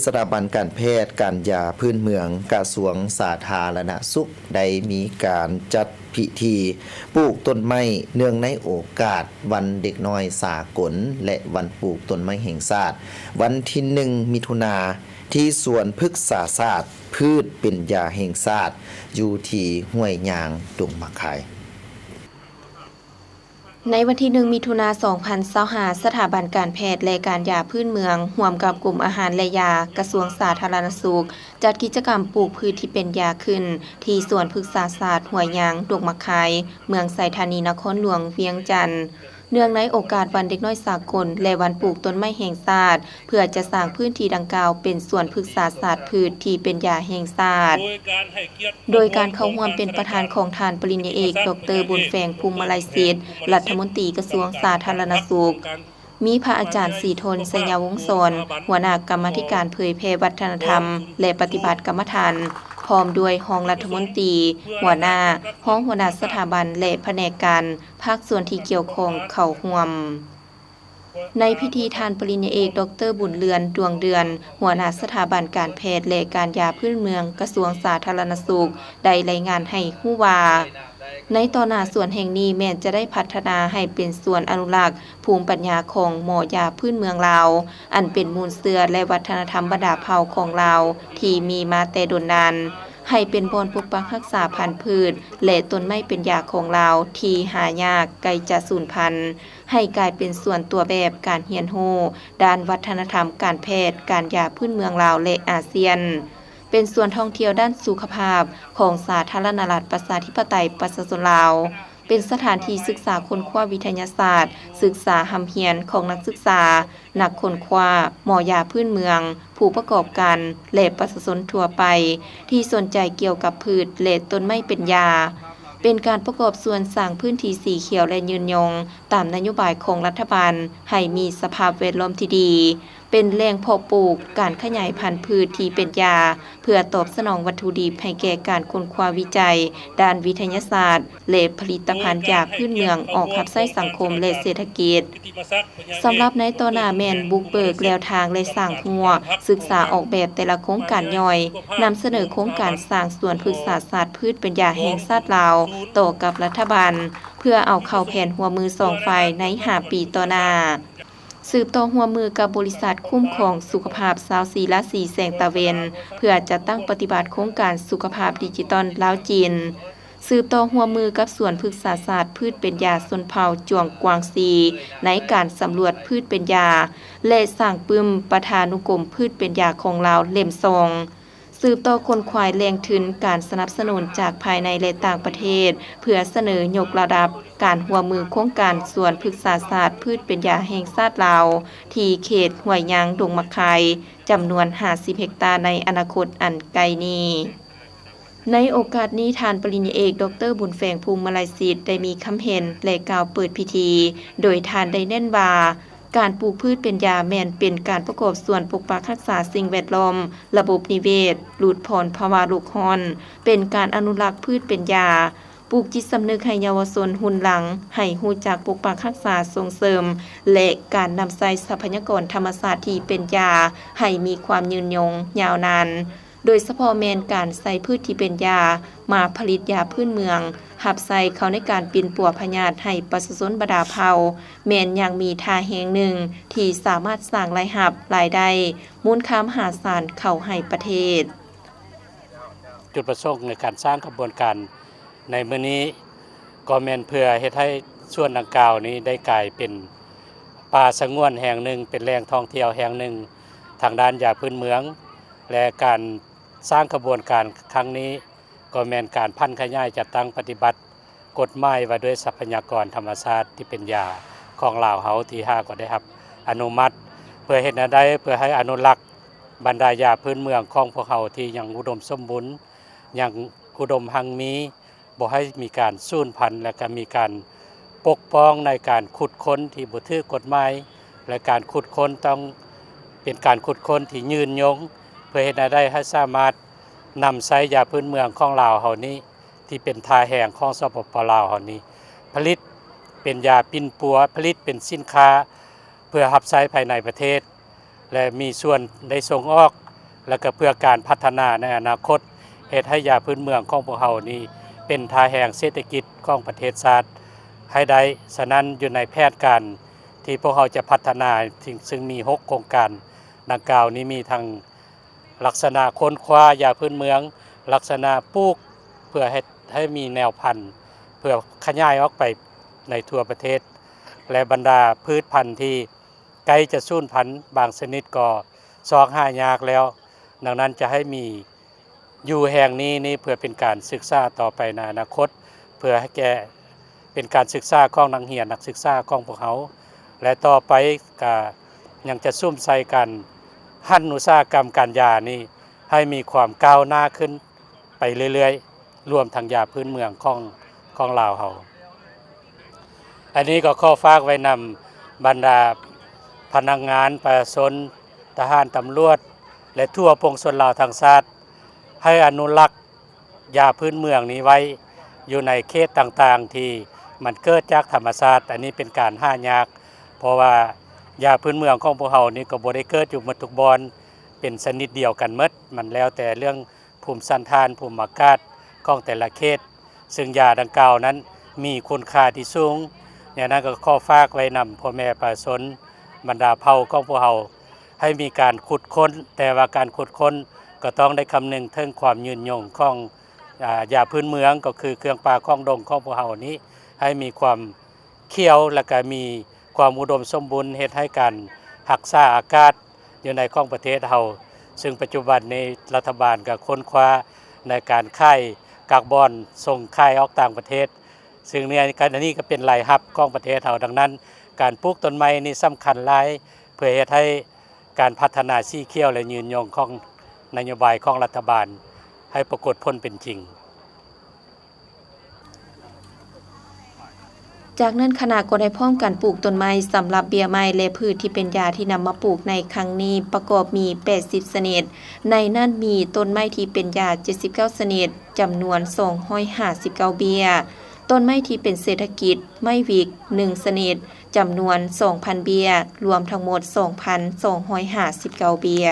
ສະຖາບັນການແພດການຢາພື້ນເມືອງ ກະຊວງສາທາລະນະສຸກ ໄດ້ມີການຈັດພິທີປູກຕົ້ນໄມ້ ເນື່ອງໃນໂອກາດວັນເດັກນ້ອຍສາກົນ ແລະ ວັນປູກຕົ້ນໄມ້ແຫ່ງຊາດ ວັນທີໜຶ່ງ ມິຖຸນາ ທີ່ສວນພຶກສາສາດພືດເປັນຢາແຫ່ງຊາດ ຢູ່ທີ່ຫ້ວຍຍາງ ດົງໝາກຄາຍ. ໃນວັນທີໜຶ່ງ ມິຖຸນາ ສອງພັນຊາວຫ້າ ສະຖາບັນການແພດ ແລະ ການຢາພື້ນເມືອງ ຮ່ວມກັບກົມອາຫານ ແລະ ຢາ ກະຊວງສາທາລະນະສຸກ ຈັດກິດຈະກຳປູກພືດທີ່ເປັນຢາຂຶ້ນ ທີ່ສວນພຶກສາສາດຫ້ວຍຍາງ ດົງໝາກຄາຍ ເມືອງໄຊທານີ ນະຄອນຫຼວງວຽງຈັນ ເນື່ອງໃນໂອກາດວັນເດັກນ້ອຍສາກົນ ແລະ ວັນປູກຕົ້ນໄມ້ແຫ່ງຊາດ ເພື່ອຈະສ້າງພື້ນທີ່ດັ່ງກ່າວເປັນສວນພຶກສາສາດພືດທີ່ເປັນຢາແຫ່ງຊາດ. ໂດຍການເຂົ້າຮ່ວມເປັນປະທານຂອງທ່ານປະລິນຍາເອກ ດອກເຕີ ບຸນແຝງ ພູມມະໄລສິດ ລັດຖະມົນຕີກະຊວງສາທາລະນະສຸກ, ມີພະອາຈານ ສີທົນ ໄຊຍະວົງສອນ ຫົວໜ້າກຳມາທິການເຜີຍແຜ່ວັດທະນະທຳ ແລະ ປະຕິບັດກຳມະຖານ, ພ້ອມດ້ວຍຮອງລັດຖະມົນຕີ, ຫົວໜ້າ, ຮອງຫົວໜ້າສະຖາບັນ ແລະ ພະແນກການ, ພາກສ່ວນທີ່ກ່ຽວຂ້ອງເຂົ້າຮ່ວມ. ໃນພິທີ ທ່ານປະລິນຍາເອກ ດອກເຕີ ບຸນເລື່ອນ ດວງເດືອນ ຫົວໜ້າສະຖາບັນການແພດ ແລະ ການຢາພື້ນເມືອງ ກະຊວງສາທາລະນະສຸກ ໄດ້ລາຍງານໃຫ້ຮູ້ວ່າ ໃນຕໍ່ໜ້າສວນແຫ່ງນີ້ແມ່ນຈະໄດ້ພັດທະນາໃຫ້ເປັນສວນອະນຸລັກພູມປັນຍາຂອງໝໍຢາພື້ນເມືອງລາວ ອັນເປັນມູນເຊື້ອ ແລະ ວັດທະນະທຳບັນດາເຜົ່າຂອງລາວທີ່ມີມາແຕ່ດົນນານ, ໃຫ້ເປັນບ່ອນປົກປັກຮັກສາພັນພືດ ແລະ ຕົ້ນໄມ້ເປັນຢາຂອງລາວທີ່ຫາຍາກໃກ້ຈະສູນພັນ ໃຫ້ກາຍເປັນສວນຕົວແບບການຮຽນຮູ້ດ້ານວັດທະນະທຳການແພດ, ການຢາພື້ນເມືອງລາວ ແລະ ອາຊຽນ, ເປັນສວນທ່ອງທ່ຽວດ້ານສຸຂະພາບຂອງສາທາລະນະລັດ ປະຊາທິປະໄຕ ປະຊາຊົນລາວ, ເປັນສະຖານທີ່ສຶກສາຄົ້ນຄວ້າວິທະຍາສາດ, ສຶກສາຮ່ຳຮຽນຂອງນັກສຶກສາ, ນັກຄົ້ນຄວ້າ, ໝໍຢາພື້ນເມືອງ, ຜູ້ປະກອບການ ແລະ ປະຊາຊົນທົ່ວໄປ ທີ່ສົນໃຈກ່ຽວກັບພືດ ແລະ ຕົ້ນໄມ້ເປັນຢາ, ເປັນການປະກອບສ່ວນສ້າງພື້ນທີ່ສີຂຽວ ແລະ ຍືນຍົງ ຕາມນະໂຍບາຍຂອງລັດຖະບານ ໃຫ້ມີສະພາບແວດລ້ອມທີ່ດີ, ເປັນແຫຼ່ງເພາະປູກ, ການຂະຫຍາຍພັນພືດທີ່ເປັນຢາ ເພື່ອຕອບສະໜອງວັດຖຸດິບໃຫ້ແກ່ການຄົ້ນຄວ້າວິໄຈດ້ານວິທະຍາສາດ ແລະ ຜະລິດຕະພັນຢາພື້ນເມືອງອອກຮັບໃຊ້ສັງຄົມ ແລະ ເສດຖະກິດ. ສຳລັບໃນຕໍ່ໜ້າແມ່ນບຸກເບີກແລວທາງ ແລະ ສ້າງຮົ້ວສຶກສາອອກແບບແຕ່ລະໂຄງການຍ່ອຍ, ນຳສະເໜີໂຄງການສ້າງສວນພຶກສາສາດພືດເປັນຢາແຫ່ງຊາດລາວຕໍ່ກັບລັດຖະບານ ເພື່ອເອົາເຂົ້າແຜນຮ່ວມມືສອງຝ່າຍໃນຫ້າປີຕໍ່ໜ້າ. ສືບຕໍ່ຮ່ວມມືກັບບໍລິສັດຄຸ້ມຄອງສຸຂະພາບຊາວສີ່ລາສີແສງຕາເວັນ ເພື່ອຈັດຕັ້ງປະຕິບັດໂຄງການສຸຂະພາບດິຈິຕອນລາວຈີນ. ສືບຕໍ່ຮ່ວມມືກັບສວນພຶກສາສາດພືດເປັນຢາຊົນເຜົ່າຈວງກວາງຊີ ໃນການສຳຫຼວດພືດເປັນຢາ ແລະ ສ້າງປຶ້ມປະທານຸກົມພືດເປັນຢາຂອງລາວເຫຼັ້ມສອງ. ສືບຕໍ່ຂົນຂວາຍແຫຼ່ງທຶນການສະໜັບສະໜູນຈາກພາຍໃນ ແລະ ຕ່າງປະເທດ ເພື່ອສະເໜີຍົກລະດັບການຮ່ວມມືໂຄງການສວນພຶກສາສາດພືດເປັນຢາແຫ່ງຊາດລາວ ທີ່ເຂດຫ້ວຍຍາງ ດົງໝາກຄາຍ ຈຳນວນຫ້າສິບເຮັກຕາ ໃນອະນາຄົດອັນໃກ້ນີ້. ໃນໂອກາດນີ້ ທ່ານປະລິນຍາເອກ ດອກເຕີ ບຸນແຝງ ພູມມະໄລສິດ ໄດ້ມີຄຳເຫັນ ແລະ ກ່າວເປີດພິທີ ໂດຍທ່ານໄດ້ເນັ້ນວ່າ ການປູກພືດເປັນຢາແມ່ນເປັນການປະກອບສ່ວນປົກປັກຮັກສາສິ່ງແວດລ້ອມ, ລະບົບນິເວດ, ຫຼຸດຜ່ອນພາວະໂລກຮ້ອນ, ເປັນການອະນຸລັກພືດເປັນຢາ, ປູກຈິດສຳນຶກໃຫ້ເຍົາວະຊົນຮຸ່ນຫຼັງ ໃຫ້ຮູ້ຈັກປົກປັກຮັກສາ, ສົ່ງເສີມ ແລະ ການນຳໃຊ້ຊັບພະຍາກອນທຳມະຊາດທີ່ເປັນຢາ ໃຫ້ມີຄວາມຍືນຍົງຍາວນານ. ໂດຍສະເພາະແມ່ນການໃຊ້ພືດທີ່ເປັນຢາມາຜະລິດຢາພື້ນເມືອງ, ຮັບໃຊ້ເຂົ້າໃນການປິ່ນປົວພະຍາດໃຫ້ປະຊາຊົນບັນດາເຜົ່າ, ແມ່ນຍັງມີທ່າແຮງໜຶ່ງທີ່ສາມາດສ້າງລາຍຮັບ, ລາຍໄດ້, ມູນຄ່າມະຫາສານເຂົ້າໃຫ້ປະເທດ. ຈຸດປະສົງໃນການສ້າງຂະບວນການໃນມື້ນີ້ ກໍແມ່ນເພື່ອເຮັດໃຫ້ສວນດັ່ງກ່າວນີ້ໄດ້ກາຍເປັນປ່າສະຫງວນແຫ່ງໜຶ່ງ, ເປັນແຫຼ່ງທ່ອງທ່ຽວແຫ່ງໜຶ່ງທາງດ້ານຢາພື້ນເມືອງ ແລະ ການ ສ້າງຂະບວນການຄັ້ງນີ້ ກໍແມ່ນການຜັນຂະຫຍາຍຈັດຕັ້ງປະຕິບັດກົດໝາຍວ່າດ້ວຍຊັບພະຍາກອນທຳມະຊາດທີ່ເປັນຢາຂອງລາວເຮົາ ທີ່ຫາກໍໄດ້ຮັບອະນຸມັດ ເພື່ອເຮັດແນວໃດ ເພື່ອໃຫ້ອະນຸລັກບັນດາຢາພື້ນເມືອງຂອງພວກເຮົາທີ່ຍັງອຸດົມສົມບູນ ຍັງອຸດົມຮັ່ງມີ ບໍ່ໃຫ້ມີການສູນພັນ ແລະ ກະມີການປົກປ້ອງໃນການຂຸດຄົ້ນທີ່ບໍ່ຖືກກົດໝາຍ ແລະ ການຂຸດຄົ້ນຕ້ອງເປັນການຂຸດຄົ້ນທີ່ຍືນຍົງ ເພື່ອເຮັດໃຫ້ໄດ້ ໃຫ້ສາມາດນຳໃຊ້ຢາພື້ນເມືອງຂອງລາວເຮົານີ້ ທີ່ເປັນທ່າແຮງຂອງ ສປປ ລາວເຮົານີ້ ຜະລິດເປັນຢາປິ່ນປົວ, ຜະລິດເປັນສິນຄ້າເພື່ອຮັບໃຊ້ພາຍໃນປະເທດ ແລະ ມີສ່ວນໄດ້ສົ່ງອອກ ແລະກໍເພື່ອການພັດທະນາໃນອະນາຄົດ ເຮັດໃຫ້ຢາພື້ນເມືອງຂອງພວກເຮົານີ້ເປັນທ່າແຮງເສດຖະກິດຂອງປະເທດຊາດໃຫ້ໄດ້. ສະນັ້ນ ຢູ່ໃນແຜນການທີ່ພວກເຮົາຈະພັດທະນາ ຊຶ່ງ ຊຶ່ງມີຫົກໂຄງການດັ່ງກ່າວນີ້ ມີທັງລັກສະນະຄົ້ນຄວ້າຢາພື້ນເມືອງ, ລັກສະນະປູກເພື່ອເຮັດໃຫ້ມີແນວພັນ ເພື່ອຂະຫຍາຍອອກໄປໃນທົ່ວປະເທດ ແລະ ບັນດາພືດພັນທີ່ໃກ້ຈະສູນພັນ ບາງຊະນິດກໍຊອກຫາຍາກແລ້ວ. ດັ່ງນັ້ນຈະໃຫ້ມີ ຢູ່ແຫ່ງນີ້ນີ້ເພື່ອເປັນການສຶກສາຕໍ່ໄປໃນອະນາຄົດ ເພື່ອໃຫ້ແກ່ ເປັນການສຶກສາຂອງນັກຮຽນນັກສຶກສາຂອງພວກເຮົາ ແລະຕໍ່ໄປກະຍັງຈະສຸມໃສ່ການຫັນອຸດສາຫະກຳການຢານີ້ໃຫ້ມີຄວາມກ້າວໜ້າຂຶ້ນໄປເລື້ອຍໆ ລວມທັງຢາພື້ນເມືອງຂອງ ຂອງລາວເຮົາ. ອັນນີ້ກໍຂໍຝາກໄວ້ນຳບັນດາພະນັກງານ, ປະຊາຊົນ, ທະຫານ, ຕຳຫຼວດ ແລະ ທົ່ວປວງຊົນລາວທັງຊາດ ໃຫ້ອະນຸລັກຢາພື້ນເມືອງນີ້ໄວ້ຢູ່ໃນເຂດຕ່າງໆ ທີ່ມັນເກີດຈາກທຳມະຊາດ. ອັນນີ້ເປັນການຫາຍາກ ເພາະວ່າຢາພື້ນເມືອງຂອງພວກເຮົານີ້ກໍບໍ່ໄດ້ເກີດຢູ່ໝົດທຸກບ່ອນເປັນຊະນິດດຽວກັນໝົດ, ມັນແລ້ວແຕ່ເລື່ອງ ພູມສັນຖານ, ພູມອາກາດຂອງແຕ່ລະເຂດ, ຊຶ່ງຢາດັ່ງກ່າວນັ້ນມີຄຸນຄ່າທີ່ສູງ. ແນວນັ້ນກໍຂໍຝາກໄວ້ນຳພໍ່ແມ່ປະຊາຊົນ, ບັນດາເຜົ່າຂອງພວກເຮົາ ໃຫ້ມີການຂຸດຄົ້ນ, ແຕ່ວ່າການຂຸດຄົ້ນກໍຕ້ອງໄດ້ຄຳນຶງເຖິງຄວາມຍືນຍົງຂອງ ອາ ຢາພື້ນເມືອງ, ກໍຄືເຄື່ອງປ່າຂອງດົງຂອງພວກເຮົານີ້ ໃຫ້ມີຄວາມ ຂຽວ ແລະກະມີຄວາມອຸດົມສົມບູນ ເຮັດໃຫ້ການຮັກສາອາກາດຢູ່ໃນຂອງປະເທດເຮົາ, ຊຶ່ງປັດຈຸບັນນີ້ລັດຖະບານກະຄົ້ນຄວ້າໃນການຂາຍກາກບອນສົ່ງຂາຍອອກຕ່າງປະເທດ, ຊຶ່ງນີ້ ອັນນີ້ກະເປັນລາຍຮັບຂອງປະເທດເຮົາ. ດັ່ງນັ້ນ ການປູກຕົ້ນໄມ້ນີ້ສຳຄັນຫຼາຍ ເພື່ອເຮັດໃຫ້ການພັດທະນາສີຂຽວ ແລະ ຍືນຍົງຂອງນະໂຍບາຍຂອງລັດຖະບານ ໃຫ້ປາກົດຜົນເປັນຈິງ. ຈາກນັ້ນຄະນະກໍໄດ້ພ້ອມກັນປູກຕົ້ນໄມ້ສຳລັບເບ້ຍໄມ້ ແລະ ພືດທີ່ເປັນຢາທີ່ນຳມາປູກໃນຄັ້ງນີ້ປະກອບມີແປດສິບຊະນິດ, ໃນນັ້ນມີຕົ້ນໄມ້ທີ່ເປັນຢາເຈັດສິບເກົ້າຊະນິດ ຈຳນວນສອງຮ້ອຍຫ້າສິບເກົ້າເບ້ຍ, ຕົ້ນໄມ້ທີ່ເປັນເສດຖະກິດ ໄມ້ວິກ ໜຶ່ງຊະນິດ ຈຳນວນສອງພັນເບ້ຍ, ລວມທັງໝົດສອງພັນສອງຮ້ອຍຫ້າສິບເກົ້າເບ້ຍ.